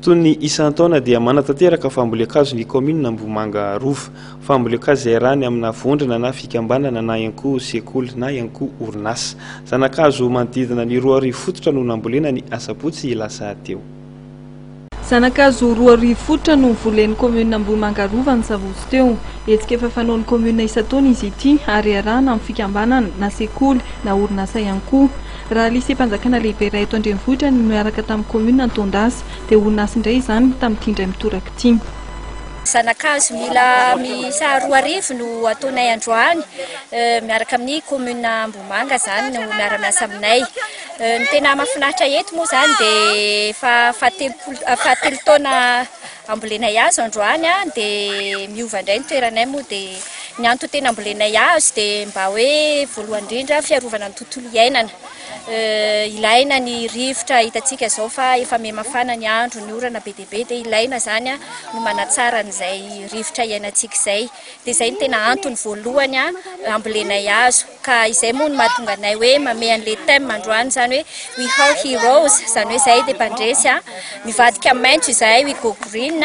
Toy ny isan-taona dia manatanteraka fambolen-kazo ny kaominina Ambohimanga Rova. Fambolen-kazo izay iarahany amina vondrona na fikambanana na ihany koa sekoly na ihany koa orinasa. Zana-kazo manodidina ny 2000 fototra no nambolena ny asabotsy lasa teo. Zana-kazo 2000 fototra no novolen'ny kaominina Ambohimanga Rova ny sabotsy teo. Hetsika efa fanaon'ny kaominina isan-taona izy ity ary iarahana amin'ny fikambanana na sekoly na orinasa ihany koa. Raha liseam-panjakana lehibe iray eto an-drenivohitra no niaraka tamin'ny kaominina ny taon-dasa dia orinasa indray izany tamin'ity indray mitoraka ity. Zana-kazo mila miisa 2000 no ataonay androany miaraka amin'ny kaominina Ambohimanga izany no miara-miasa aminay. Ny tena mahafinaritra eto moa izany dia efa fahatelo taona ambolenay hazo androany dia miova indray ny toeranay moa dia ny antony tena ambolenay hazo dia mba hoe voalohany indrindra fiarovana ny tontolo iainana. Ilaina ny rivotra, hitantsika izao fa efa miha-mafana ny andro, ny orana be dia be dia ilaina izany no manatsara an'izay rivotra iainantsika izay. Dia izay no tena antony voalohany ambolenay hazo. Ka izay moa no mahatonga anay hoe mamehy an'ilay thème androany izany hoe we are heroes, izany hoe izahay dia mpandresy, mivadika maitso izahay, we go green,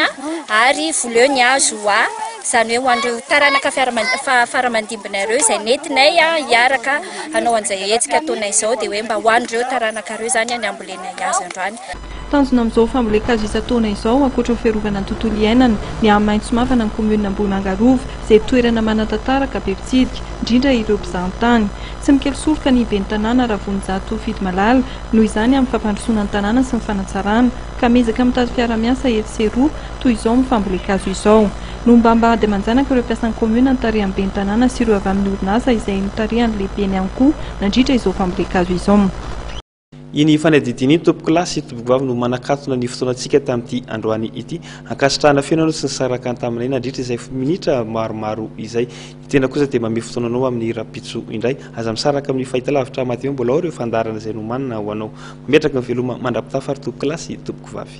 ary voleo ny hazo ho ahy, izany hoe ho an'ireo taranaka fara-mandimbinay ireo izay nentinay hiaraka hanao an'izay hetsika ataonay izao dia hoe mba ho an'ireo taranaka ireo izany ny ambolenay hazo androany. Tanjona amin'izao fambolen-kazo isan-taona izao, ankoatra ny fiarovana ny tontolo iainana, ny haha-maitso mavana ny kaominina Ambohimanga Rova, izay toerana manan-tantara ka be mpitsidika, indrindra ireo mpizahantany. Tsy mikely soroka ny ben'ny tanàna Ravonijato Fidimalala, noho izany amin'ny fampandrosoana ny tanàna sy ny fanatsarana, ka miezaka mitady fiarahamiasa etsy sy eroa, toy izao amin'ny fambolen-kazo izao. Nombamba ady aman-janaka ireo mpiasan'ny kaominina notarihan'ny ben'ny tanàna sy ireo avy amin'ny orinasa izay notarihan'ny lehibeny ihany koa nandritra izao fambolen-kazo izao. Iny fanadihadiana iny tompokolahy sy tompokovavy no manakatona ny fotoanantsika tamin'ity androany ity. Ankasitrahana feno ianao tsy nisaraka taminay nandritra izay minitra maromaro izay. Ny tena kosa dia mamehy fotoana anao amin'ny rahampitso indray. Aza misaraka amin'ny fahitalavitra Mateo mbola ao ireo fandaharana izay nomanina ho anao. Mametraka ny veloma mandra-pitafa ry tompokolahy sy tompokovavy.